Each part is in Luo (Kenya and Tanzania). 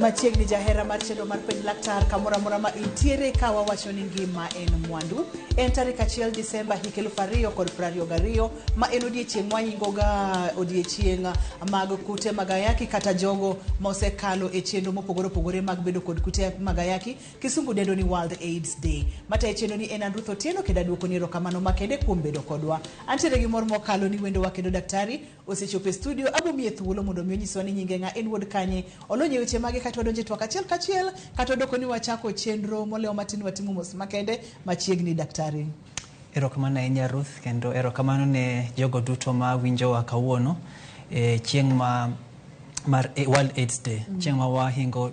Machiegni jahera mar chenro mar Penj Laktar kamoro amora ma intiere ka wawacho ni ngima en mwandu. En tarik 1 Disemba hik 2022 ma en odiechieng' mwahingoga odiechieng' mag kute mag ayaki kata jogo mosekalo e chenro mopogore opogore mag bedo kod kute mag ayaki kisungu dendo ni World AIDS Day. Matayo chenro ni en an Ruth Otieno kendo aduokoni erokamano makende kuom bedo kodwa. Antiere gi mor mokalo ni wendowa kendo daktari osechopo e studio. Abo miye thuolo mondo mi onyiswa ni nyinge ng'a, en wuod kanye, olony e weche mage kata wadonjo e twak achiel kachiel kata odoko ni wachako chenro molewo matin watimo mos makende machiegni daktari. Erokamano ahinya Ruth, kendo erokamano ne jogo duto ma winjowa kawuono e chieng' ma mar World AIDS Day. Chieng' ma wahingo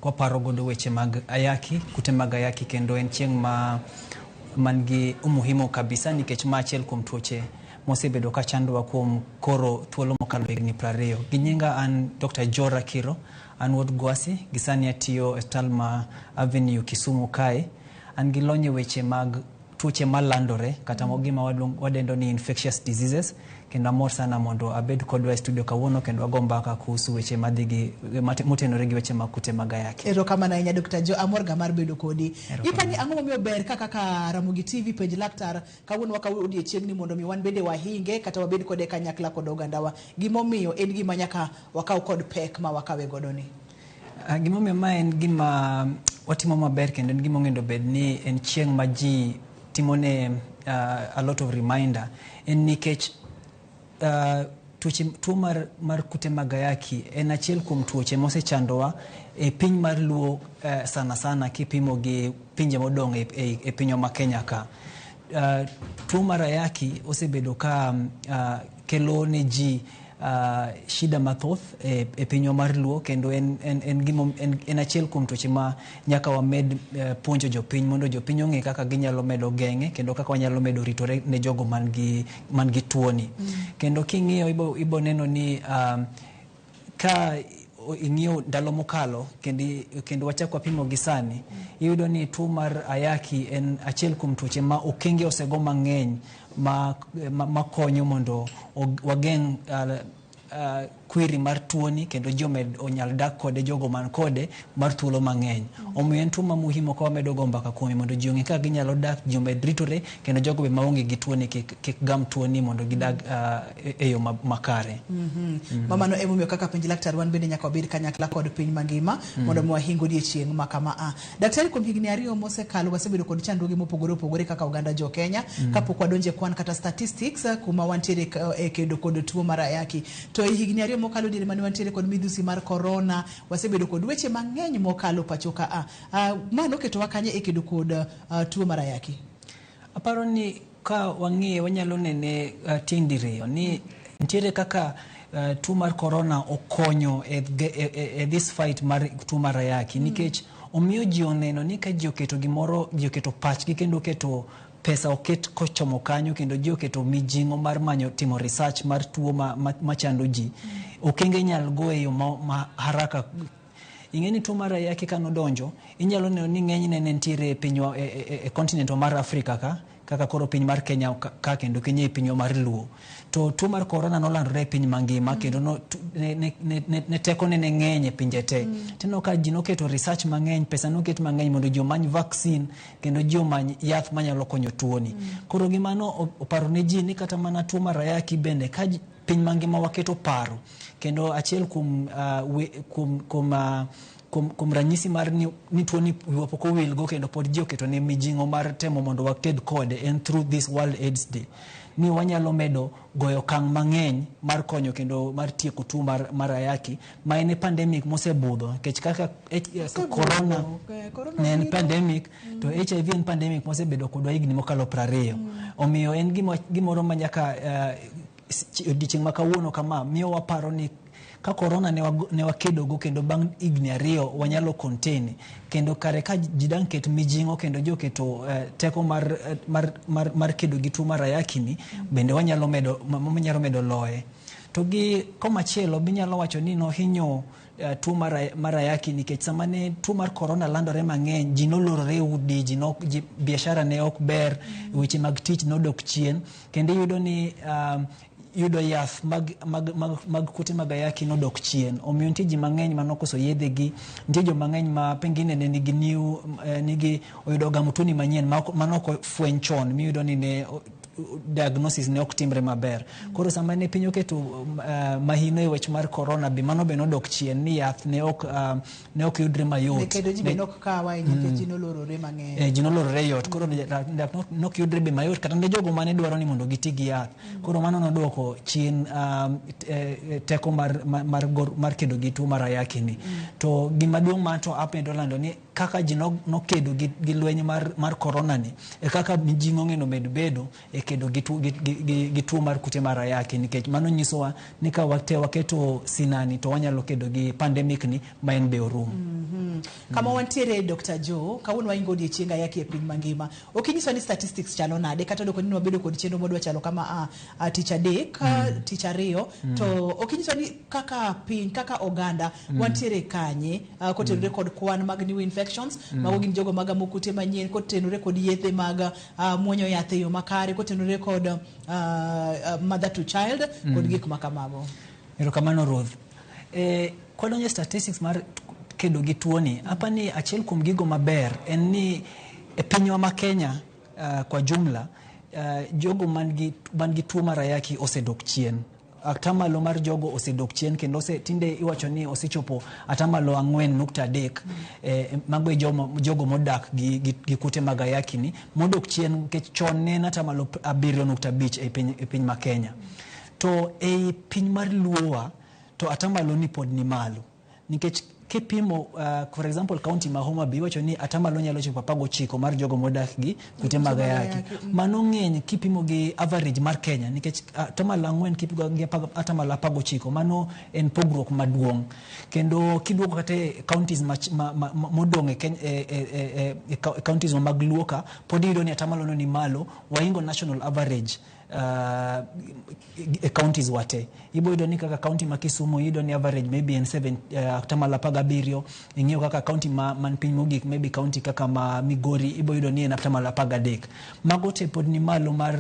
kwaparo godo weche mag ayaki, kute mag ayaki, kendo en chieng' ma man gi umuhimu kabisa nikech ma achiel kuom tuoche mosebedo ka chandowa kuom koro thuolo mokalo higni 20. Gi nyinga an Dr. Joe Rakiro, an wuod Gwasi, gi sani atiyo e osiptal ma Avenue Kisumu kae. An gi lony e weche mag tuoche malandore kata gima wadendo ni infectious diseases, kendo amor sana mondo abed kodwa e studio kawuono kendo wago mbaka kuhusu weche madhi gi motenore gi weche mag kute mag ayaki. Erokamano ahinya Dr. Joe, amor ga mar bedo kodi. Ipani ang'o momiyo ber ka kaka Ramogi TV Penj Laktar kawuono wakawo odiechieng'ni mondo mi wan bende wahinge kata wabed kode kanyakla kod ogandawa. Gimomiyo en gima nyaka wakaw kod pek ma wakawe godo ni. Gimomiyo ma en gima watimo maber kendo en gima onego bed ni en chieng' ma ji timone a lot of reminder en nikech tuoche, tuo mar kute mag ayaki en achiel kuom tuoche mosechandowa e piny mar Luo, sana sana kipimo gi pinje modong' e pinywa ma Kenya ka. Tuo mar ayaki osebedo ka kelo ne ji shida mathoth e pinywa mar Luo, kendo en achiel kuom tuoche ma nyaka wamed puonjo jopiny mondo jopiny ong'e kaka ginyalo medo geng'e kendo kaka wanyalo medo ritore ne jogo man gi tuoni. Kendo king'iyo ibo neno ni ka ing'iyo ndalo mokalo kendo wachak wapimo gi sani, iyudo ni tuo mar ayaki en achiel kuom tuoche ma okenge osego mang'eny ma konyo mondo wageng' kwiri mar tuoni kendo ji omed onyal dak kode, jogo man kode mar thuolo mang'eny. Omiyo en tuo ma muhimu ka wamedo go mbaka kuome mondo ji ong'e kaka ginyalo dak, ji omed ritore kendo jogo be maonge gi tuoni kik gam tuoni mondo gidag e yo makare. Ma mano emomiyo kaka Penj Laktar wan bende nyaka wabed kanyakla kod piny mangima mondo mi wahing odiechieng' ma kama a. Daktari, kuom higni 2 mosekalo wasebedo kod chandruoge mopogore opogore kaka oganda jo Kenya kapok wadonjo e kwan kata statistics kuma wantiere e kedo kod tuo mar ayaki. To e higni 2 mokalo diere mane wantiere kod midhusi mar corona, wasebedo kod weche mang'eny mokalo pacho ka a. Ma noketowa kanye e kedo kod tuo mar ayaki? Aparo ni ka wang'iye wanyalo nene tieng' diriyo ni nitiere kaka tuo mar corona okonyo e this fight mar tuo mar ayaki, nikech omiyo ji oneno ni ka ji oketo gimoro, ji oketo pachgi kendo oketo pesa oket kochomo kanyo kendo ji oketo mijing'o mar manyo timo research mar tuo machando ji, okenge inyal go e yo ma haraka. Ing'e ni tuo mar ayaki kanodonjo, inyalo neno ni ng'enyne ne nitiere e pinywa e continent mar Afrika ka, kaka koro piny mar Kenya ka kendo Kenya e pinywa mar Luo. To tuo mar corona nolandore e piny mangima kendo no, tu, ne, ne, ne, ne, ne tekone ne ng'eny e pinje te. Tineno ka ji noketo research mang'eny, pesa noket mang'eny mondo ji omany vaccine kendo ji omany yath manyalo konyo tuoni. Koro gi mano oparo ne ji ni kata mana tuo mar ayaki bende ka piny mangima waketo paro kendo achiel kuom we, kuom, kuom, kuom, kuom ranyisi mar ni tuo ni wiwa pok owilgo kendo pod ji oketo ne mijing'o mar temo mondo waked kode en through this World AIDS Day ni wanyalo medo goyo okang' mang'eny mar konyo kendo mar tieko tuo mar ayaki ma en e pandemic mosebudho, nikech kaka corona Corona ne en obiro. pandemic to HIV en pandemic mosebedo kodwa higni mokalo 20. Omiyo en gimoro ma nyaka odiochieng' ma kawuono kama miyo waparo ni ka corona ne wakedogo kendo bang' higni 2 wanyalo contain kendo kare ka ji dang' ket mijing'o kendo ji oketo teko mar kedo gi tuo mar ayaki ni bende wanyalo medo loye. To gi komachielo binyalo wacho ni nohinyo tuo mar ayaki nikech sama ne tuo mar corona landore mang'eny, ji nolorore e udi, ji biashara ne ok ber, weche mag tich nodok chien, kendo iyudo ni Yudo yath mag kute mag ayaki nodok chien. Omiyo nitie ji mang'eny manokoso yedhe gi, nitie joma ng'eny ma pengine ne nigi new nigi oyudo gamo tuoni manyien mane ok ofweny chon, miyudo ni ne diagnosis ne ok timre maber. Koro sama ne piny oketo mahino e wach mar corona be, mano be nodok chien ni yath ne ok yudre mayot. Kendo ji be nok kawa ahinya nikech ji nolorore mang'eny. Ji nolorore yot. Koro yath nok yudre be mayot kata ne jogo mane dwaro ni mondo giti gi yath. Koro mano noduoko chien teko mar kedo gi tuo mar ayaki ni. To gima duong' ma to amedo lando ni kaka ji nokedo gi lweny mar corona ni e kaka mijing'o ng'eno med bedo e kedo gi tuo mar kute mar ayaki, nikech mano nyisowa ni ka wate waketo sinani to wanyalo kedo gi pandemic ni ma en be orum. Kama wantiere, Dr. Joe, kawuono waingo odiechieng ayaki e piny mangima. Ok inyiso ni statistics chalo nade, kata doko ni wabedo kod chenro modwa chalo kama tich adek, tich ariyo, to ok inyiso ni kaka piny, kaka oganda, wantiere kanye kotenore kod kwan mag new infections, mago gin jogo magamo kute manyien, kotenore kod yedhe mag muonyo yath e yo makare, kotenore kod mother to child, kod gik ma kamago. Erokamano, Ruth. Kwadonjo e statistics mar kedo gi tuoni, apani achiel kuom gigo maber en ni e pinywa ma Kenya kwa jumla jogo man gi tuo mar ayaki osedok chien. Atamalo mar jogo osedok chien kendo tinde iwacho ni osechopo atamalo 4.3. Mago e jogo modak gi kute mag ayaki ni modok chien, nikech chon ne en atamalo 7.5 e piny ma Kenya. To ei piny mar Luowa to atamalo ni pod ni malo, nikech kipimo for example county ma Homa Bay, iwacho ni atamalo nyalo chopo 19 mar jogo modak gi kute mag ayaki. Mano ng'eny kipimo gi average mar Kenya, nikech atamalo 4 kipimo gi atamalo 19, mano en pogruok maduong'. Kendo kiduogo kata e counties modong' e, Kenya, e counties mag Luo ka, pod iyudo ni atamalo no ni malo waingo national average. E counties wate ibo yudo ni kaka county ma Kisumu, iyudo ni average maybe en 7, atamalo 17. Ing'iyo kaka county man piny mogik, maybe county kaka ma Migori, ibo yudo ni en atamalo 13. Mago te pod ni malo mar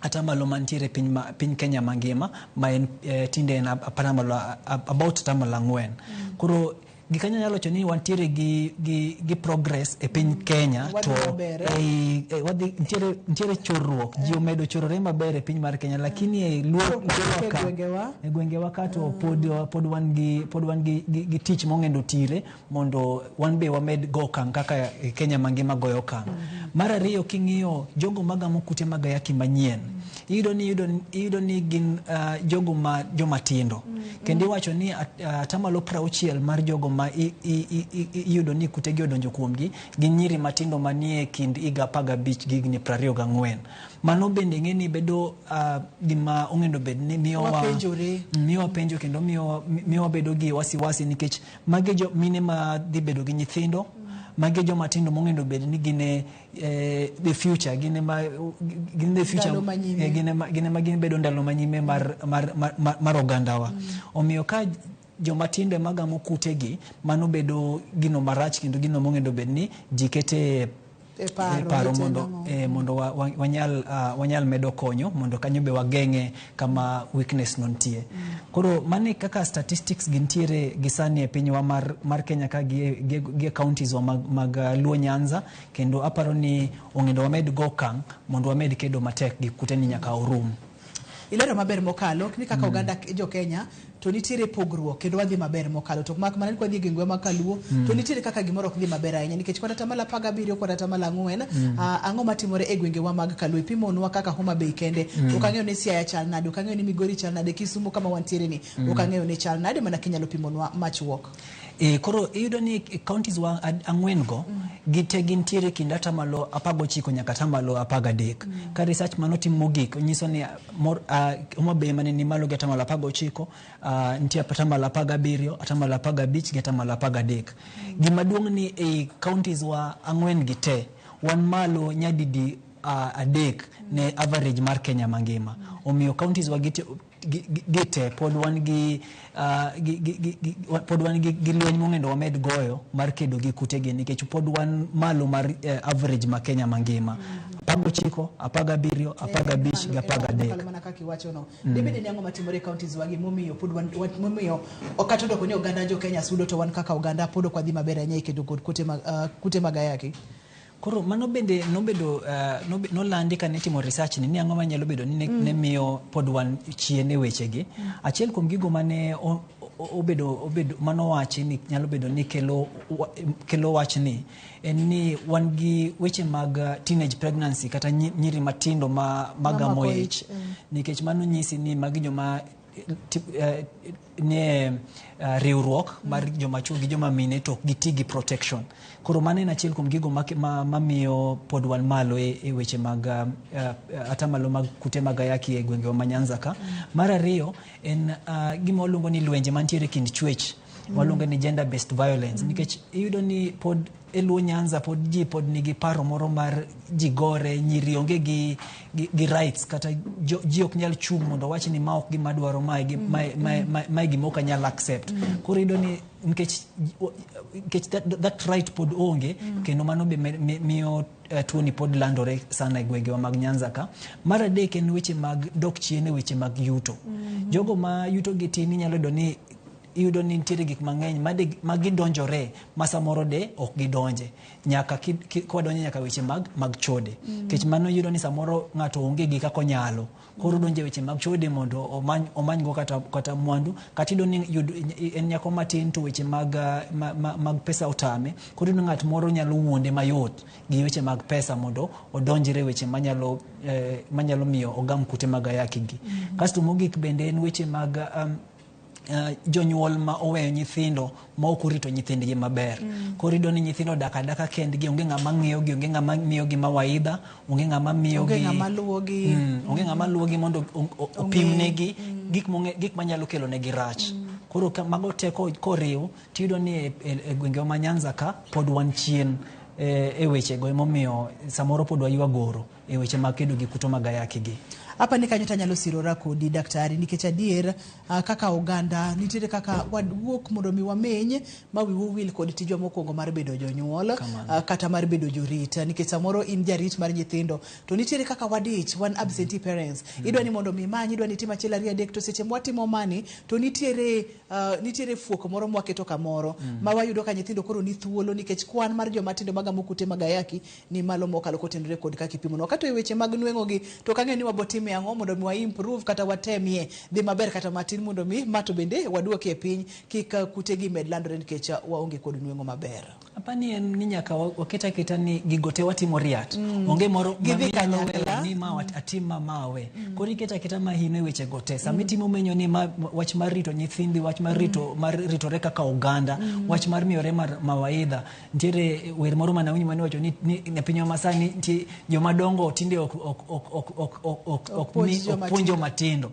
atamalo mantiere piny Kenya mangima, ma en tinde en atamalo about atamalo 4. Koro gikanyo nyalo wacho ni wantiere gi progress e piny Kenya. Wadhi To maber, eh? Wadhi, nitiere chorruok, ji omedo chorore maber e piny mar Kenya, lakini e Luo Koro Luowa e ka gwengewa? E gwengewa ka to pod wan gi tich mong'endo tire mondo wan be wamed go okang' kaka Kenya mangima goyo okang'. Mar ariyo, king'iyo jogo magamo kute mag ayaki manyien, iyudo ni gin jogo ma joma tindo, kendo iwacho ni atamalo 60 mar jogo ma iyudo ni kutegi odonjo kuomgi gin nyiri matindo manie kind higa 15 gi higni 24. Mano bende ng'e ni bedo gima ong'endo bed ni miyowa Wapenjore. Miyowa penjo kendo miyowa bedo gi wasiwasi, nikech magi jo mine ma dhi bedo gi nyithindo, magi joma tindo mong'endo bed ni gin e the future, gin ema gin the future. Ndalo manyime. Gin ema gin bedo ndalo manyime mar ogandawa. Omiyo ka joma tindo ema gamo kutegi, mano bedo gino marach kendo gino mong'endo bed ni ji kete e paro, e paro ni mondo temo. Mondo wanyal medo konyo mondo kanyo be wageng'e kama weakness no nitie. Koro mano e kaka statistics gintiere gi sani e pinywa mar Kenya ka gi e counties wa mag Luo Nyanza, kendo aparo ni onego wamed go okang' mondo wamed kedo matek gi kute ni nyaka orum. Ilero maber mokalo ni kaka oganda jo Kenya to nitiere pogruok kendo wadhi maber mokalo, to mak mana ni kwadhi e gwenge mag kaluo to nitiere kaka gimoro ok dhi maber ahinya, nikech kod atamalo 17 kod atamalo 4. Ang'o matimore e gwengewa mag kaluo? Ipimonwa kaka Homa Bay kende, ok ang'eyo ni Siaya chal nade, ok ang'eyo ni Migori chal nade, Kisumu kama wantiere ni ok ang'eyo ni chal nade, mana kinyalo pimonwa machuok. Koro iyudo ni counties wa ang'wen go gite gintiere kind atamalo 19 nyaka atamalo 13. Ka research manotim mogik nyiso ni Homa Bay mane ni malo gi atamalo 19, nitie atamalo 17, atamalo 15 gi atamalo 13. Gima duong' ni ei counties wa ang'wen gi te wan malo nyadidi adek ne average mar Kenya mangima. Omiyo counties wa gite pod wan gi, gi, gi, gi, gi, pod wan gi lweny mong'endo wamed goyo mar kedo gi kutegi, nikech pod wan malo mar average ma Kenya mangima. 19, 17, 15 gi 13. Kalo mana kaka iwachono. Dibed ni ang'o matimore e counties wagi momiyo pod wan momiyo ok atodoko ni oganda jo Kenya sudo, to wan kaka oganda pod ok wadhi maber ahinya e kedo kod kute mag ayaki? Koro mano bende nobedo nolandi kane itimo research ni ang'o manyalo bedo ni ne miyo pod wan chien e wechegi. Achiel kuom gigo mane obedo manowachi ni nyalo bedo ni kelo wachni en ni wan gi weche mag teenage pregnancy kata nyiri matindo ma magamo Mamako ich ich, nikech mano nyisi ni magi joma nie riwruok mar joma chuo gi joma mine to ok giti gi protection. Koro mano en achiel kuom gigo mamiyo pod wan malo e weche mag atamalo mag kute mag ayaki e gwengewa ma Nyanza ka. Mar ariyo en gima waluongo ni lwenje mantiere kind chwech, waluongo ni gender based violence, nikech iyudo ni pod e Luo Nyanza pod ji pod nigi paro moro mar ji gore, nyiri onge gi rights kata ji ok nyal chung' mondo wach ni ma ok gima dwaro, mae gima ok anyal accept. Koro iyudo ni nikech that right pod onge, kendo mano be miyo tuoni pod landore sana e gwengewa mag Nyanza ka. Mar adek en weche mag dok chien e weche mag yuto. Jogo ma yuto gi tin inyalo yudo ni iyudo ni nitiere gik mang'eny ma gidonjore ma samoro de ok gidonje nyaka kwadonjo nyaka weche mag chode, nikech mano iyudo ni samoro ng'ato onge gi kaka onyalo, koro odonjo e weche mag chode mondo omanygo kata mwandu, kata iyudo ni en nyako matin to weche mag pesa otame. Koro iyudo ni ng'at moro nyalo wuonde mayot gi weche mag pesa mondo odonjre e weche manyalo miyo ogam kute mag ayaki gi. Kasto mogik bende en weche mag jonyuol ma oweyo nyithindo ma ok orito nyithindgi maber. Koro iyudo ni nyithindo odak adaka kendgi, onge ng'ama ng'iyogi, onge ng'ama miyogi mawaidha, onge ng'ama miyogi, Onge ng'ama luwogi. Onge ng'ama luwogi mondo opimnegi gik manyalo kelo negi rach. Koro ka mago te koriw tiyudo ni e gwengewa ma Nyanza ka pod wan chien e wechego, emomiyo samoro pod waywa goro e weche mag kedo gi kute mag ayaki gi. Apa ni kanyo tanyalo sirora kodi, daktari, nikech adier kaka oganda nitiere kaka wawuok mondo mi wameny ma wiwa wil kod tijwa mokwongo mar bedo jonyuol, kata mar bedo jorit, nikech samoro in jarit mar nyithindo to nitiere kaka wadich, wan absentee parents. Idwa ni mondo mi imany, idwa ni itim achiel, ariyo, adek, to seche mwatimo mani to nitiere fuok moro mwaketo kamoro ma wayudo ka nyithindo koro ni thuolo, nikech kwan mar joma tindo magamo kute mag ayaki ni malo mokalo kotenore kod kaka ipimo. Kato e weche mag nweng'o gi to kang'eyo ni wabotime ang'o mondo mi wa improve kata watemie dhi maber kata matin mondo mi ma to bende waduokie e piny kik kute gi med landore, nikech waonge kod nweng'o maber. Apani en ni nyaka waket aketa ni gigo te watimo riat. Onge moro Gidhi ma minyalo kanyakla. weyo ni ma atim ma mawe. Koro iketo aketa mahino e weche go te. Sama itimo menyo ni ma wach mar rito nyithindi, wach mar rito mar ritore kaka oganda, wach mar miyore mar mawaidha. Nitiere wer moro mane awinjo mane wacho ni e pinywa masani nitie joma dongo tinde ok puonj ok puonj joma tindo.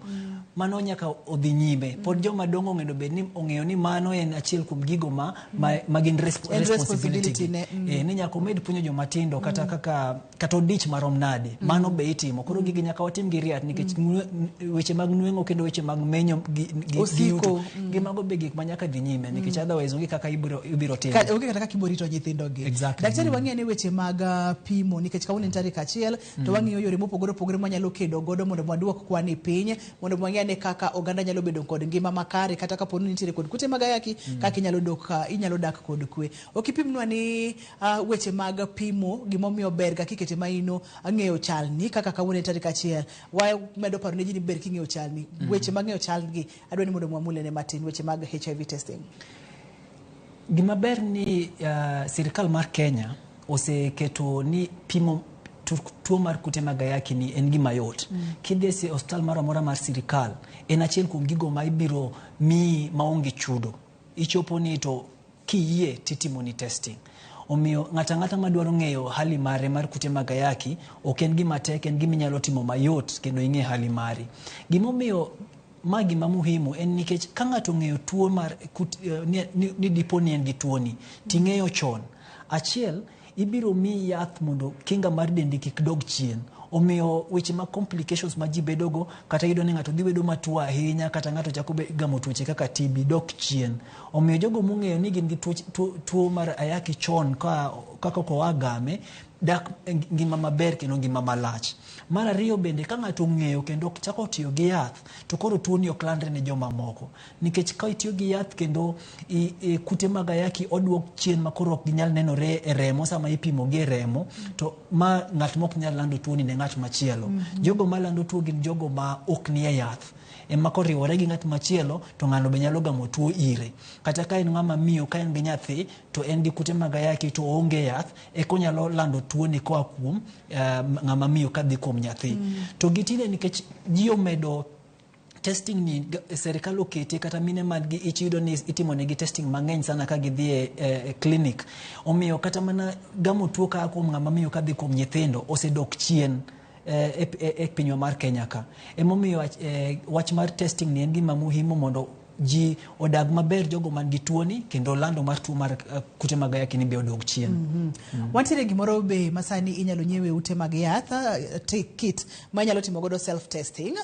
Mano nyaka odhi nyime. Pod joma dongo onego bed ni ong'eyo ni mano en achiel kuom gigo ma gin En responsibility responsibility gi. ne. Ni nyaka omed puonjo joma tindo kata kaka kata odich marom nade, mano be itimo. Koro gigi nyaka watim gi riat nikech weche mag nweng'o kendo weche mag menyo gi Osiko. yuto gi mago be gik ma nyaka dhi nyime, nikech otherwise onge kaka ibiro timo. Onge kata kaka ibo rito nyithindo gi. Exactly. Daktari, wang'eyo ni weche mag pimo, nikech kawuono en tarik 1 to wang'iyo yore mopogore opogore mwanyalo kedo godo mondo waduok kwan e piny, mondo wang'e ane kaka oganda nyalo bedo kod ngima makare kata kapo ni nitiere kod kute mag ayaki, kaka inyalo dak kod kwe. Ok ipimnwa ni weche mag pimo gimomiyo ber ga kikete maino ng'eyo chalni kaka kawuono en tarik 1 wamedo paro ne ji ni ber king'eyo chalni. Weche mag ng'eyo chalgi adwa ni mondo mwamulene matin weche mag HIV testing. Gima ber ni sirikal mar Kenya oseketo ni pimo tuo mar kute mag ayaki ni en gima yot. Kidhi e osiptal moro amora mar sirikal, en achiel kuom gigo ma ibiro miyi maonge chudo. Ichopo ni to kiyie titimoni testing. Omiyo ng'ato ang'ata madwaro ng'eyo hali mare mar kute mag ayaki ok en gima tek, en gima inyalo timo mayot kendo ing'e hali mari. Gimomiyo ma gima muhimu en nikech ka ng'ato ong'eyo tuo mar kut, ni dipo ni en gi tuoni ting'eyo chon. Achiel, ibiro miyi yath mondo kinga mar dendi kik dog chien. Omiyo weche mag complications ma ji bedogo, kata iyudo ni ng'ato dhi bedo matuo ahinya, kata ng'ato chako gamo tuoche kaka TB dok chien. Omiyo jogo mong'eyo ni gin gi tuo mar ayaki chon kaka ok oa game, dak ngima maber kendo ngima malach. Mar ariyo bende, ka ng'ato ong'eyo kendo chako tiyo gi yath, to koro tuoni ok landre ne jomamoko. Nikech ka itiyo gi yath kendo kute mag ayaki oduok chien ma koro ok ginyal nenore e remo sama ipimo gi e remo, to ma ng'at mok nyal lando tuoni ne ng'at machielo. Jogo malando tuo gin jogo ma ok nie yath. Ema koriwore gi ng'at machielo, to ng'ano be nyalo gamo tuo ire. Kata ka en ng'ama miyo, ka en gi nyathi, to en gi kute mag ayaki to oonge yath, eka onyalo lando tuoni koa kuom ng'ama miyo kadhi kuom nyathi. To gitinde nikech ji omedo testing ni, serikal okete, kata mine man gi ich yudo ni itimo negi testing mang'eny sana ka gidhi e clinic. Omiyo kata mana gamo tuo kaa kuom ng'ama miyo kadhi kuom nyithindo osedok chien e pinywa mar Kenya ka. Emomiyo wach mar testing ni en gima muhimu mondo ji odag maber jogo man gi tuoni, kendo lando mar tuo mar kute mag ayaki ni be odog chien. Wantiere gimoro be masani inyalo nyiew e ute mag yath, kit ma inyalo timo godo self testing.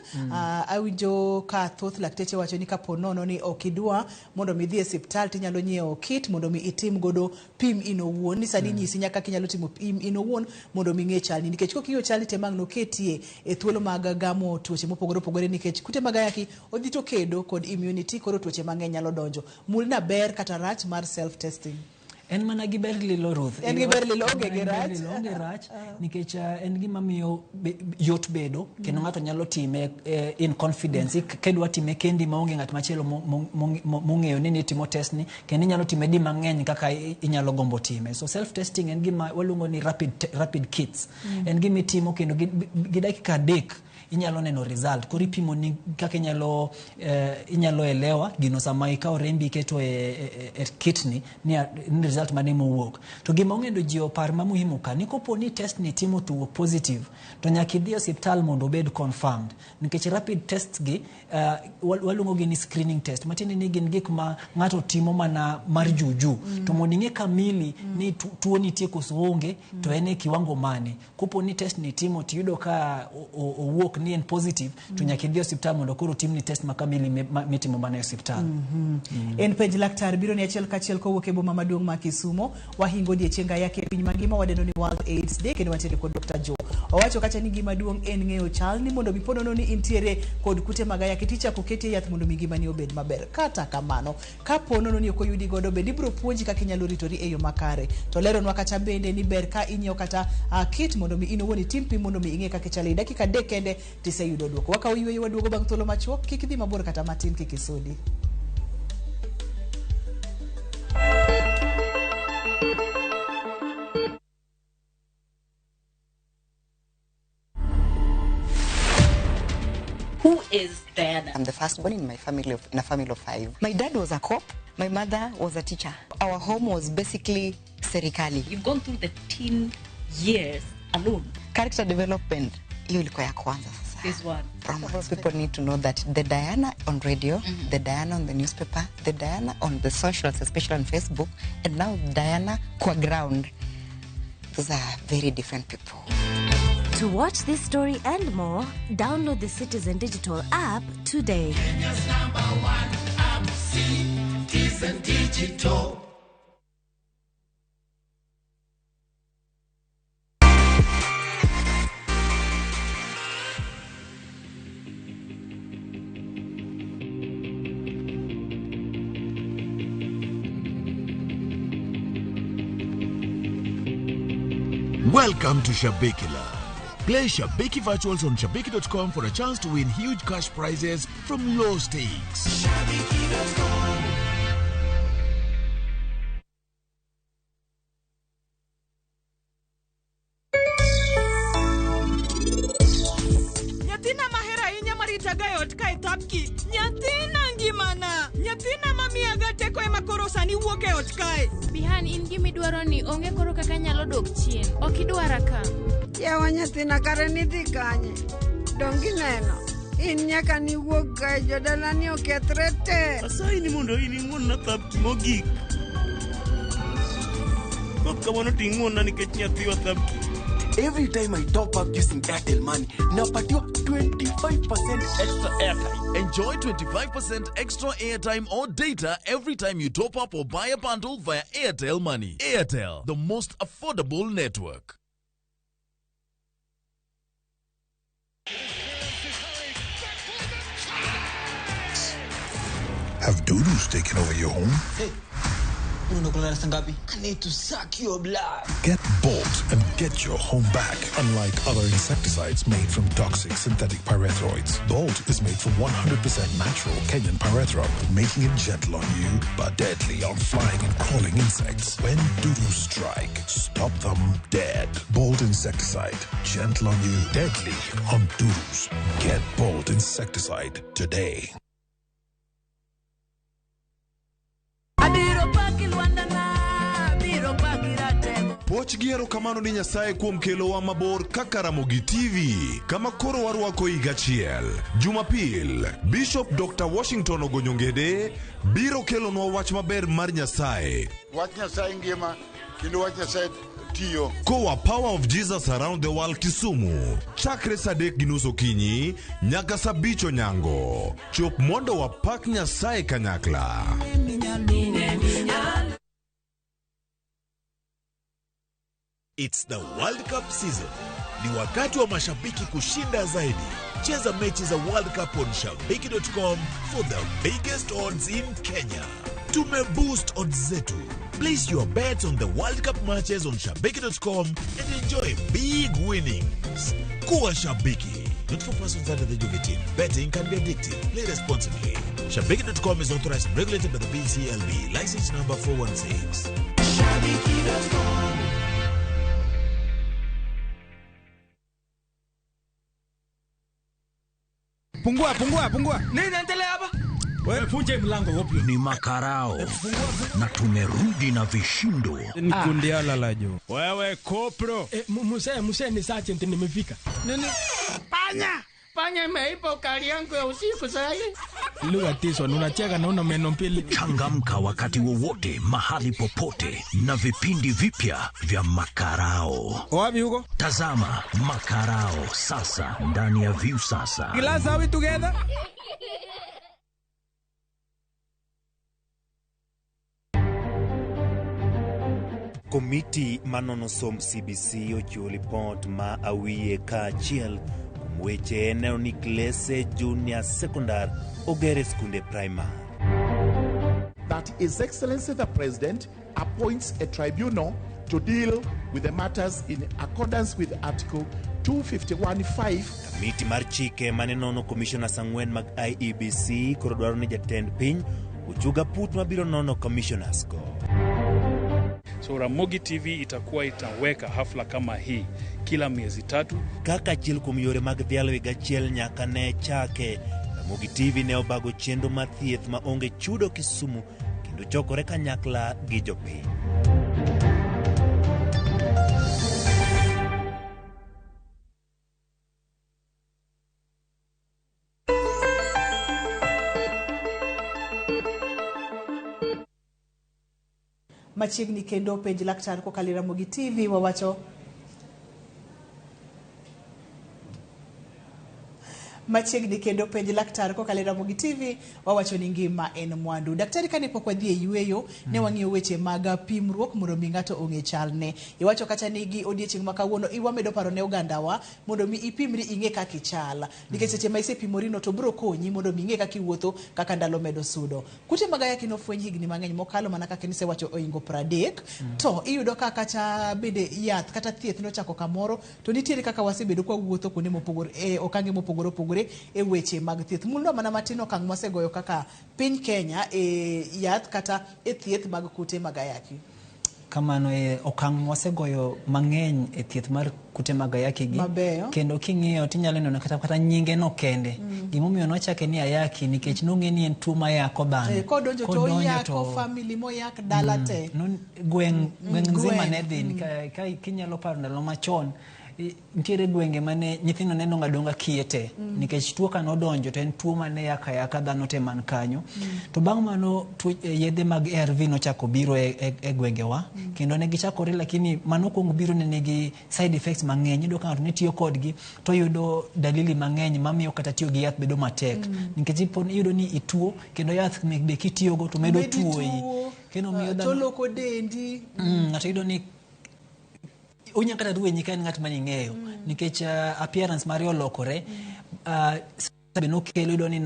Awinjo ka thoth lakteche wacho ni kapo nono ni ok idwa mondo mi idhi e osiptal, tinyalo nyiewo kit mondo mi itim godo pim in owuon. Ni sani nyisi nyaka kinyalo timo pim in owuon mondo mi ing'e chalni, nikech koking'eyo chalni te mang' noketie e thuolo mag gamo tuoche mopogore opogore, nikech kute mag ayaki odhi to kedo kod immunity, koro tuoche mang'eny nyalo donjo. Mulna ber kata rach mar self testing. En mana gi ber lilo, Ruth. En gi ber lilo, onge gi rach. Onge rach, nikech en gima miyo yot bedo, kendo ng'ato nyalo time in confidence. Kidwa time kendi maonge ng'at machielo mong'eyo ni nitimo test ni, kendo inyalo time di mang'eny kaka inyalo gombo time. So self testing en gima waluongo ni rapid kits. En gima itimo kendo gi dakika 3 inyalo neno result. Koro ipimo ni kaka inyalo elewa gino sama ikawo rembi iketo e kit ni ni result mane mowuok. To gima ong'edo ji opar ma muhimu ka ni kopo ni test ni timo to wuok positive, to nyaka idhi e osiptal mondo obed confirmed, nikech rapid test gi waluongo gi ni screening test, matiende ni gin gik ma ng'ato timo mana mar juju. To mondo ing'e kamili ni tuo nitie koso onge, to en e kiwango mane. Kopo ni test ni timo tiyudo ka owuok ni en positive, to nyaka idhi e osiptal mondo koro timni test ma kamili mitimo mana e osiptal. En penj laktar biro ni achiel kachiel kowuok e boma maduong' ma Kisumo. Wahingo odiechieng ayaki e piny mangima, wadendo ni World AIDS Day, kendo wantiere kod Dr. Joe. Owacho kacha ni gima duong' en ng'eyo chal ni mondo mi ponono ni intiere kod kute mag ayaki tichako ketie yath mondo mi ngimani obed maber. Kata kamano, kapo nono ni ok oyudi godo, bende ibiro puonji kaka inyalo ritori e yo makare. To leronwa kata bende ni ber ka inyiewo kata kit mondo mi in owuon itim pim mondo mi ing'e kaka ichal. E dakika 3 kende tiseyudo duoko. Wakawo yweyo, waduogo bang' thuolo machuok. Kik idhi mabor kata matin, kik isudi. Who is Diana? I'm the firstborn in my family, in a family of 5. My dad was a cop. My mother was a teacher. Our home was basically serikali. You've gone through the teen years alone. Character development, hiyo ilikuwa ya kwanza sasa. This one. Promise. People need to know that the Diana on radio, the Diana on the newspaper, the Diana on the socials, especially on Facebook, and now Diana kwa ground. Those are very different people. To watch this story and more, download the Citizen Digital app today. Kenya's #1 app, Citizen Digital. Welcome to Shabiki Land. Play Shabiki Virtuals on Shabiki.com for a chance to win huge cash prizes from low stakes. Shabiki.com. Nyathina mahero ahinya maritaga e ot kae thapki. Nyathina ngimana. Nyathina mamiyaga teko ema koro sani wuok e ot kae. Bihan, in gimidwaro ni onge koro kaka nyalo dok chien. Ok idwara ka. Yawa nyathina, kare nidhi kanye? Dong ineno. In nyaka niwuog kae, jodalani okethre te. Asayi ni mondo in ing'uon-na thapki mogik. Kok kamano to ing'uon-na nikech nyathiwa thapki. Every time I top up using Airtel Money, napatiwa 25% extra airtime. Enjoy 25% extra airtime or data every time you top up or buy a bundle via Airtel Money. Airtel, the most affordable network. Have dudus taken over your home? Hey, I need to suck your blood. Get Bolt and get your home back. Unlike other insecticides made from toxic synthetic pyrethroids, Bolt is made from 100% natural Kenyan pyrethrum, making it gentle on you but deadly on flying and crawling insects. When dudus strike, stop them dead. Bolt insecticide, gentle on you, deadly on dudus. Get Bolt insecticide today. Puoch gi erokamano ni Nyasaye kuom kelowa mabor kaka Ramogi TV kama koro warwako higa achiel. Jumapil, Bishop Dr. Washington Ogonyo Ngede biro kelonwa wach maber mar Nyasaye. Wach Nyasaye ngima kendo wach Nyasaye tiyo. Koa Power of Jesus Around the World Kisumu, chakre saa 3:30 okinyi nyaka saa 5 onyango. Chop mondo wapak Nyasaye kanyakla. It's the World Cup season. Ni wakati wa mashabiki kushinda zaidi. Cheza mechi za World Cup on Shabiki.com for the biggest odds in Kenya. Tume boost odds zetu. Place your bets on the World Cup matches on Shabiki.com and enjoy big winnings. Kuwa Shabiki. Not for persons under the age of 18. Betting can be addictive. Play responsibly. Shabiki.com is authorized and regulated by the BCLB. License number 416. Shabiki.com. Pungua, pungua, pungua. Nini endelea hapa? Wewe funje mlango wapi? Ni makarao. Na tumerudi na vishindo. Ni kundi ala jo. Wewe kopro. Muse ni sergeant nimefika. Nini? Panya. Panya imeipa ukali yangu ya usiku sasa. Lugha tiso unacheka na una meno mbili. Changamka wakati wowote, mahali popote na vipindi vipya vya Makarao. Wapi huko? Tazama Makarao sasa ndani ya View Sasa. Glass, are we together? Komiti manono somb CBC ochiwo lipot ma awiye kaachiel kuom weche neno ni klese junior secondar oger e skunde primary. That His Excellency the President appoints a tribunal to deal with the matters in accordance with Article 251.5. Kamiti mar chike mane nono commissioners ang'wen mag IEBC koro dwaro ni jatend piny ochuga put mabiro nono commissioners go. So Ramogi TV itakuwa itaweka hafla kama hii kila miezi 3. Kaka achiel kuom yore mag dhialo higa achiel nyaka ne chake, Ramogi TV ne obago chenro mar thieth ma onge chudo Kisumu kendo chokore kanyakla gi jopiny. Machiegni kendo penj laktar kokalo Ramogi TV wawacho machiegni kendo penj laktar kokalo Ramogi TV wawacho ni ngima en mwandu. Daktari, kane pok wadhi e yweyo ne wang'iyo weche mag pimruok mondo mi ng'ato ong'e chalne. Iwacho kata ni gi odiechieng' ma kawuono iwamedo paro ne ogandawa mondo mi ipimri ing'e kaka ichal. Nikech seche ma isepimori no to biro konyi mondo mi ing'e kaka iwuotho kaka ndalo medo sudo. Kute mag ayaki nofweny higni mang'eny mokalo mana kaka nisewacho oingo 30 to iyudo ka kata bende yath kata thieth nochako kamoro to nitiere kaka wasebedo kwa wuotho kuonde mopogore e okange mopogore opogore e weche mag thieth. Mulno mana matin okang' mwasegoyo kaka piny Kenya e yath kata e thieth mag kute mag ayaki. Kamano e okang' mwasegoyo mang'eny e thieth mar kute mag ayaki gi. Kendo king'iyo tinyalo neno kata nyinge no kende. Gimomiyo nochake ni ayaki nikech nong'e ni en tuo mayako dhano. Kodonjo to oyako family moyak dala te. Gweng' nzima ne dhi. Ka kinyalo paro ndalo machon Nitiere gwenge mane nyithindo neno ngadonga kiye te nikech tuo ka nodonjo to en tuo mane yaka yaka dhano te man kanyo. To bang' mano yedhe mag ARV nochako biro e gwengewa kendo ne gichakore, lakini mano kuongo biro ne nigi side effects mang'eny. Iyudo ka ng'ato ne tiyo kodgi to yudo dalili mang'eny mamiyo kata tiyo gi yath bedo matek nikech iyudo ni ituo kendo yath be kitiyogo to medo tuoyi kendo miyo dhano toloko dendi. Ng'ato yudo ni onya kata rwenyi ka en ng'at mane ing'eyo nikech appearance mare olokore. Be nokelo iyudo ni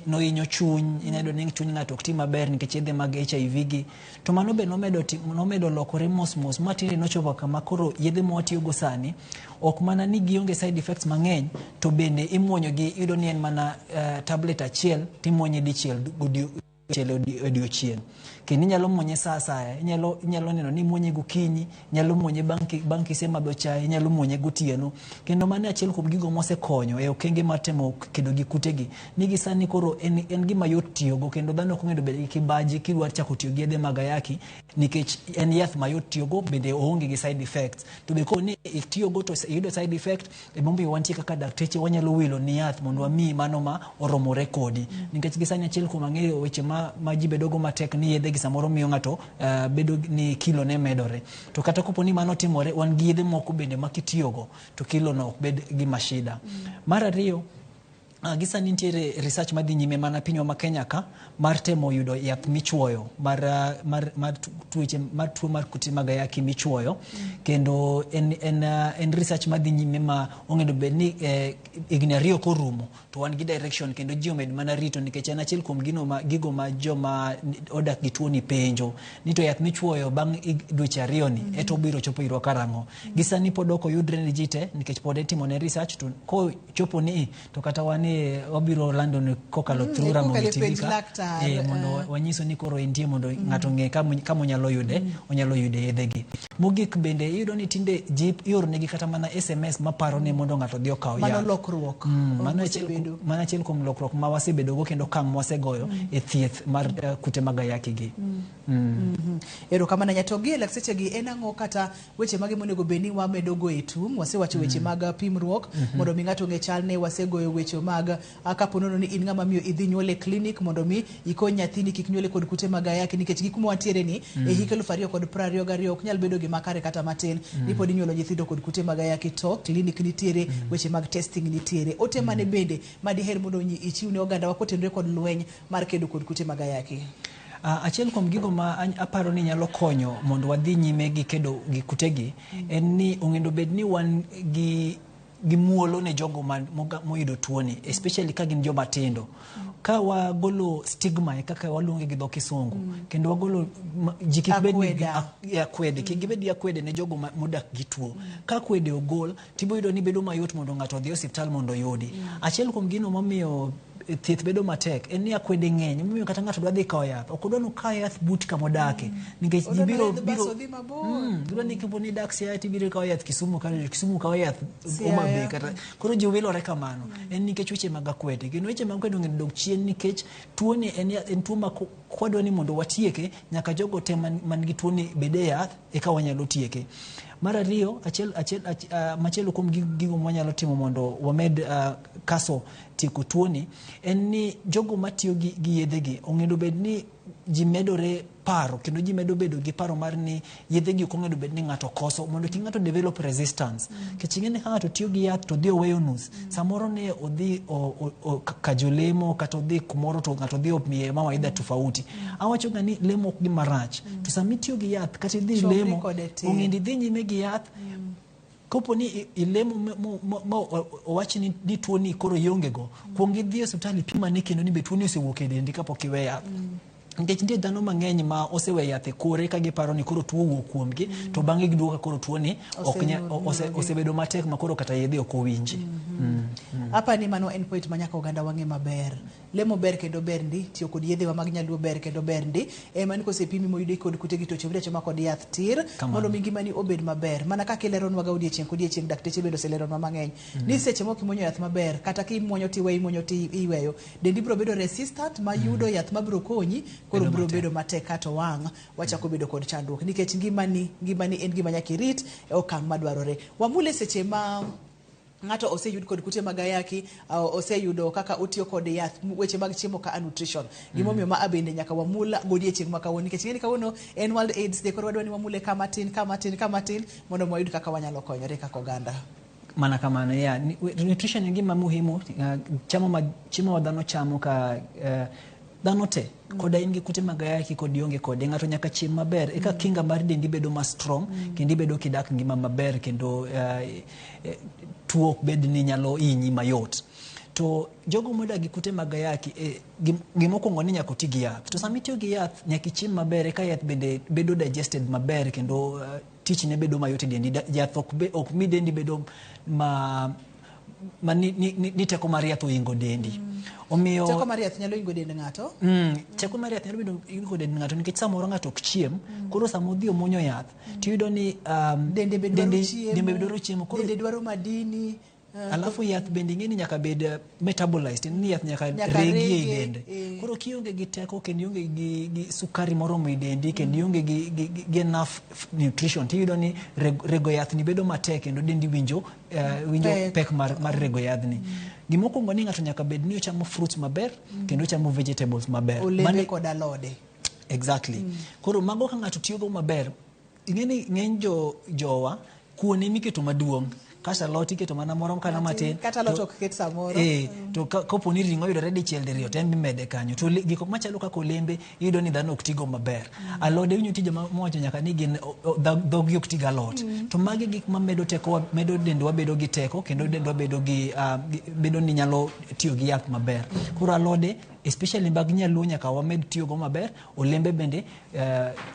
nohinyo chuny, inyalo yudo ni chuny ng'ato ok ti maber nikech yedhe mag HIV gi. To mano be nomedo lokore mos mos ma tinde nochopo kama koro yedhe ma watiyogo sani ok mana ni gionge side effects mang'eny, to bende imuonyo gi, iyudo ni en mana tablet achiel timuonye dichiel odiochieng', kendo inyalo muonye sa asaya. Inyalo neno ni imuonye gokinyi, inyalo muonye bang' kisemadho chae, inyalo muonye gotieno. Kendo mano e achiel kuom gigo mosekonyo e okenge mar temo kedo gi kutegi ni gi sani koro en gima yot tiyogo, kendo dhano ok onego bed gi kibaji kidwa chako tiyo gi yedhe mag ayaki nikech en yath mayot tiyogo, bende oonge gi side effects. To be koni itiyogo to iyudo side effect, emomiyo wantie kaka dakteche wanyalo wilo ni yath mondo wamiyi mano ma oromore kodi. Nikech gi sani achiel kuom ang'eyo weche ma ji bedogo matek ni yedhe gi samoro miyo ng'ato bedo ni kilo ne medore. To kata kopo ni mano timore, wan gi yedhe moko bende ma kitiyogo to kilo no ok bed gima shida. Mar ariyo, gi sani nitiere research madhi nyime mana pinywa ma Kenya ka mar temo yudo yath michuoyo mar tuoche mar tuo mar kute mag ayaki michuoyo. Kendo en research madhi nyime ma onego bed ni higni 2 korumo to wan gi direction, kendo ji omed mana rito nikech en achiel kuom gino ma gigo ma joma odak gi tuo ni penjo ni to yath michuoyo bang' dweche 2 ni eto biro chopo irwa karang'o. Gi sani pod ok oyudre ne ji te nikech pod itimo ne research, to kochopo ni to kata wan wabiro lando ni kokalo through Ramogi TV ka mondo wanyiso ni koro entie mondo ng'ato ng'e kama onyalo yude, onyalo yude yedhegi. Mogik bende iyudo ni tinde ji ioronegi kata mana SMS maparo ni mondo ng'ato odhi okaw yath. Mano lokruok. Mano achiel kuom lokruok ma wasebedogo kendo okang' mwasegoyo e thieth mar kute mag ayaki gi. Erokamano Nyatogi. Lakteche gi en ang'o kata weche mage monego bed ni wamedo go e tung'? Wasewacho weche mag pimruok mondo mi ng'ato ong'e chalne, wasegoyo weche mag kapo nono ni in ng'ama miyo idhi nyuol e klinik mondo mi ikony nyathini kik nyuole kod kute mag ayaki, nikech gik mwantiere ni e hik 2022 ok nyal bedo gima kare kata matin ni pod inyuolo nyithindo kod kute mag ayaki, to klinik nitiere, weche mag testing nitiere. Ote mane bende madiher mondo ichiw ne ogandawa kotenore kod lweny mar kedo kod kute mag ayaki? Achiel kuom gigo ma aparo ni nyalo konyo mondo wadhi nyime gi kedo gi kutegi en ni onego bed ni wan gi muolo ne jogo moyudo tuoni, especially ka gin joma tindo. Ka wagolo stigma e kaka waluonge gi dho Kisungu, kendo wagolo ji kik bed ni akwede, kik gibed gi akwede ne jogo modak gi tuo. Ka akwede ogol, tiboyudo ni bedo mayot mondo ng'ato odhi e osiptal mondo oyudi. Achiel kuom gino momiyo thieth bedo matek en ni akwede ng'eny, emomiyo kata ng'ato dwa dhi kawo yath, ok odwa ni okaw yath but kama odake, nikech ji biro dwa ni kapo ni idak Siaya tibiro ikawo yath Kisumu, kata Kisumu kawo yath Homa Bay, kata koro ji wilore kamano. En nikech weche mag akwede, kendo weche mag akwede onego dok chien nikech tuoni en tuo ma kwadwa ni mondo watieke, nyaka jogo te man gi tuoni bed e yath eka wanyalo tieke. Mar ariyo, machielo kuom gigo mwanyalo timo mondo wamed kaso tieko tuoni en ni jogo matiyo gi yedhegi onego bed ni ji medore paro, kendo ji medo bedo gi paro mar ni yedhegi ok onego bed ni ng'ato koso, mondo kik ng'ato develop resistance. Nikech ing'e ni ka ng'ato tiyo gi yath to odhi oweyo nus, samoro ne odhi ka jolemo kata odhi kumoro to ng'ato odhi omiye mawaidha tofauti. Awacho ga ni lemo ok gima rach, to sama itiyo gi yath kata idhi lemo, onego idhi nyime gi yath. Kopo ni ilemo ma owach ni tuoni koro ionge go, kuong idhi e osiptal ipim ane kendo ni be tuoni osewuok e dendi kapok iwe yath. Nikech nitie dhano mang'eny ma osewe yath e kore ka giparo ni koro tuo owuok kuomgi, to bang'e giduogo ka koro tuoni osebedo matek ma koro kata yedhe ok owinji. Apa ni mano en point ma nyaka oganda wang'e maber. Lemo ber kendo ber ndi, tiyo kod yedhewa mag nyaluo ber kendo ber ndi. Ema ni kosepimi moyudi kod kute gi tuoche biro chama kod yath tir Kamano. mondo mi ngimani obed maber. Mana kaka ileronwa ga odiechieng' kodiechieng' dakteche bende oseleronwa mang'eny. Ni seche moko imuonyo yath maber kata kimuonyo tiweyo imuonyo ti iweyo. Dendi biro bedo resistant ma yudo yath mabiro konyi koro Bedo biro matek. bedo matek kato wang' wachako bedo kod chandruok nikech ngimani ngimani en gima nyaka irit e okang' madwarore. Wamule seche ma ng'ato oseyud kod kute mag ayaki oseyudo kaka otiyo kod yath weche mag chiemo ka nutrition gimomiyo ma bende nyaka wamul godiechieng' ma kawuono nikech ing'e ni kawuono en World AIDS Day koro wadwa ni wamule kama tin kama tin kama tin mondo wayud kaka wanyalo konyore kaka oganda. Mana kamano, yeah. Nutrition en gima muhimu, chamo ma chiemo ma dhano chamo ka dhano te koda in gi kute mag ayaki kod ionge kode ng'ato nyaka chiem maber eka kinga mar dendi bedo ma strong kendo ibedo kidak ngima maber kendo tuo ok bed ni nyalo hinyi mayot. To jogo modak gi kute mag ayaki gimokwongo ni nyaka oti gi yath to sama itiyo gi yath nyaka ichiem maber eka yath bende bedo digested maber kendo tichne bedo mayot e dendi. Yath ok mi dendi bedo ma ni teko mar yath ohingo dendi. Omiyo teko mar yath nyalo hingo dend ng'ato. Teko mar yath nyalo bedo hingo dend ng'ato nikech samoro ng'ato ok chiem koro sama odhi omuonyo yath tiyudo ni dende be dwaro chiemo, dende be dwaro chiemo, koro dende dwaro madini. Alafu yath bende ing'e ni nyaka bed metabolized, ni yath nyaka regi ei dende. Koro kionge gi teko kendo ionge gi sukari moromo e dendi kendo ionge gi enough nutrition tiyudo ni rego yath ni bedo matek kendo dendi winjo pek mar rego yadhni. Gimokwongo ni ng'ato nyaka bed ni ochamo fruits maber kendo ochamo vegetables maber. Olembe kod alode. Exactly. Koro mago ka ng'ato tiyogo maber, ing'e ni ng'eny jowa kuon emiketo maduong'. Kata alot iketo mana moro kana matin. Kata alot ok ket samoro. To kopo ni ring'o oyudore dichiel diriyo to en mimede kanyo. To gik machalo kaka olembe iyudo ni dhano ok tigo maber. Alode iwinjo nitie joma mowacho nyaka ni gin dhogi ok tigo alot. To magi gik mamedo teko, medo dendwa bedo gi teko kendo dendwa bedo gi bedo ni nyalo tiyo gi yath maber. Koro alode especially mag nyaluo nyaka wamed tiyogo maber, olembe bende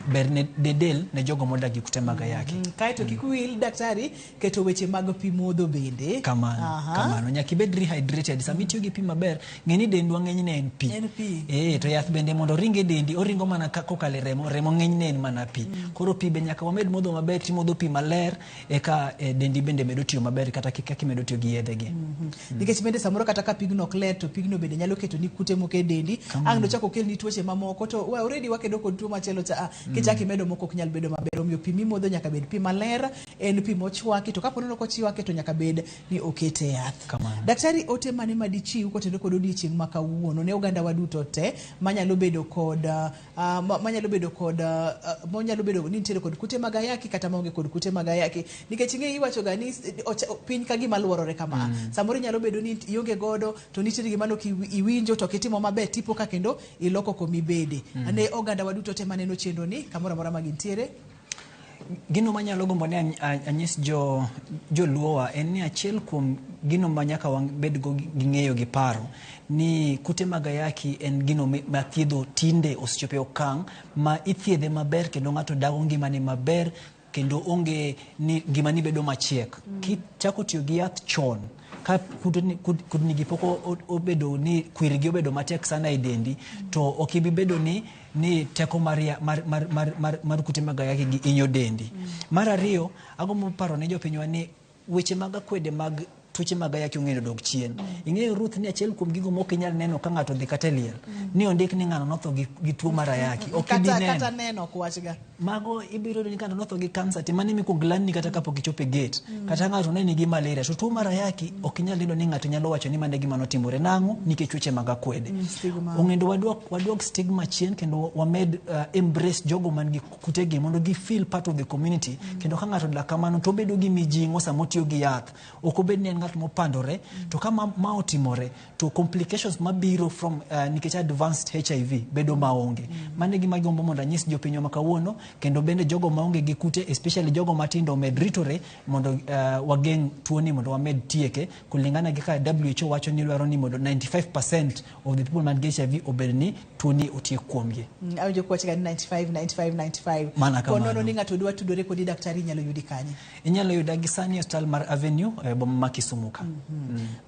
ber ne del ne jogo modak gi kute mag ayaki. Kaeto kik wil daktari keto weche mag pi modho bende. Kamano, kamano. Nyaka ibed rehydrated. Sama itiyo gi pi maber, ng'e ni dendwa ng'enyne en pi. En pi. To yath bende mondo oring e dendi, oringo mana kokalo e remo, remo ng'enyne en mana pi. Koro pi be nyaka wamed modho maber, timodho pi maler, eka dendi bende medo tiyo maber kata kaka imedo tiyo gi yedhe gi. Nikech bende samoro kata ka pigno ok ler to pigno bende nyalo keto ni kute moko e dendi. Ang' nochako okelni tuoche mamoko to wa already wakedo kod tuo machielo cha kichako imedo moko ok nyal bedo maber. Omiyo pi mimodho nyaka bed pi maler, en pi mochwaki, to kapo ni ok ochwake to nyaka bed ni okete yath. Daktari, ote mane madichiw kotenore kod odiechieng' ma kawuono ne oganda wa duto te manyalo bedo kod manyalo bedo kod manyalo bedo ni nitiere kod kute mag ayaki kata maonge kod kute mag ayaki, nikech ing'e iwacho ga ni piny ka gima luorore kama. Samoro inyalo bedo ni ionge godo to nitiere gima nok iwinjo to kitimo maber tipo ka kendo iloko komibede. Ne oganda wa duto te maneno chenro ni kamoro amora ma gintiere. Gino manyalo gombo ni anyis joluowa en ni achiel kuom gino ma nyaka wabed go gi ng'eyo gi paro ni kute mag ayaki en gino ma thiedho tinde osechopo e okang' ma ithiedhe maber kendo ng'ato dago ngimane maber kendo onge ni ngimani bedo machiek. Kichako tiyo gi yath chon ka kudni gi pok obedo ni kwirgi obedo matek sana e dendi to ok ibi bedo ni teko mar kute mag ayaki gi hinyo dendi. Mar ariyo, agombo paro ne jopinywa ni weche mag akwede mag tuoche mag ayaki ong'eyo dok chien. Ing'eyo Ruth ni achiel kuom gigo mok inyal neno ka ng'ato dhi kata e liel ni ondik ni ng'ano notho gi tuo mar ayaki. Ok ibi neno. Kata neno ok wachga. Mago ibiro yudo ni ng'ato notho gi kansa to mano emikuongo landni kata kapok ichopo e gate. Kata ng'ato ne nigi malaria to tuo mar ayaki ok inyal yudo ni ng'ato nyalo wacho ni mano e gima notimore. Nang'o? Nikech weche mag akwede. Ong'endo waduok stigma chien kendo wamed embrace jogo man gi kutegi mondo gi feel part of the community. Kendo ka ng'ato odak kamano to obedo gi mijing'o sama otiyo gi yath. Ok obed ni en ng'at mopandore to ka ma otimore to complications mabiro from nikech advanced HIV bedo maonge. Mano e gima agombo mondo anyis jopinywa ma kawuono Kendo bende jogo maonge gi kute, especially jogo matindo, omed ritore mondo wageng' tuoni, mondo wamed tieke kulingana gi kaka WHO wacho ni dwaro ni mondo 95% of the people man gi HIV obed ni tuoni otiek kuomgi. Awinjo kuwacho ga ni 95 95 95. Mana kamano. Konono ni ng'ato dwa tudore kodi, daktari, inyalo yudi kanye? Inyalo yuda gi sani e osiptal mar Avenue e boma ma Kisumu ka.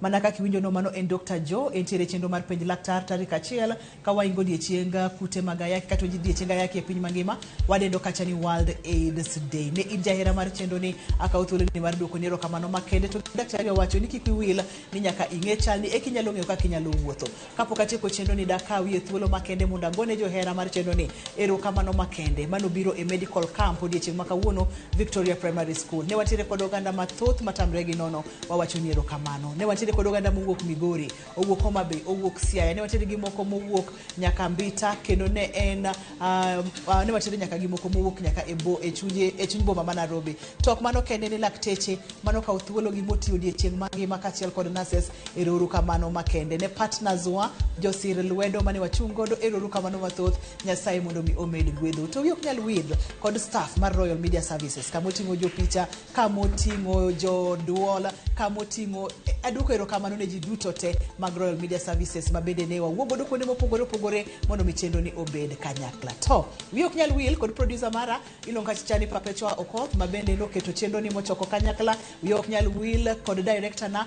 Mana kaka iwinjo no, mano en Dr. Joe. Entiere chenro mar Penj Laktar tarik 1 ka waingo odiechieng kute mag ayaki kata odiechieng ayaki e piny mangima, wadendo kacha ni World AIDS Day. Ne in jahera mar chenro ni, akawo thuolo ni mar duoko ni erokamano makende. To daktari owacho ni kik wiwil ni nyaka ing'e chalni eka inyalo ng'eyo kaka inyalo wuotho. Kapok atieko chenro ni, dakawie thuolo makende mondo agone johera mar chenro ni erokamano makende manobiro e medical camp odiechieng' ma kawuono, Victoria Primary School. Ne wantiere kod oganda mathoth matamre gi nono, wawacho ni erokamano. Ne wantiere kod oganda mowuok Migori, owuok Homa Bay, owuok Siaya, ne wantiere gi moko mowuok nyaka Mbita, kendo ne en ne wantiere nyaka gi moko mowuok nyaka e, bo, e, chunye, e chuny boma ma Nairobi. To ok mano kende, ni lakteche manokawo thuolo gi motiyo odiechieng' mangima kaachiel kod nurses, erouru kamano makende. Ne partners wa, josir lwedo mane wachung' godo, erouru kamano mathoth. Nyasaye mondo mi omed gwedho. To wi ok nyal wil kod staff mar Royal Media Services, kamoting'o jopicha, kamoting'o joduol, kamoting'o, aduoko erokamano ne ji duto te mag Royal Media Services ma bende ne wawuok godo kuonde mopogore opogore mondo mi chenro ni obed kanyakla. To wi ok nyal wil kod producer mara iluongo kacha ni Perpetua Okoth, ma bende noketo chenro ni mochoko kanyakla. Wi ok nyal wil kod director na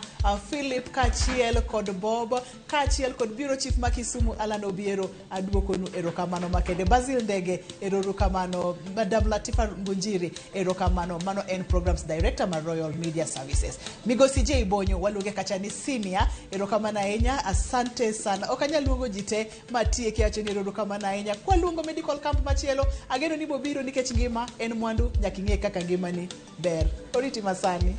Philip, kaachiel kod Bob, kaachiel kod bureau chief ma Kisumu, Alan Obiero. Aduokonu erokamano makende. Basil Ndege, erokamano. Madam Latifa Ngunjiri, erokamano. Mano en programs director mar Royal Media Services. Migosi J Bonyo, waluonge kacha ni Senior, erokamano ahinya, asante sana. Ok anyal luongo ji te matieki, awacho ni erokamano ahinya. Kwaluongo medical camp machielo, ageno ni bobiro nikech ngima en mwandu, nyaka ing'e kaka ngimani ber. Oriti masani.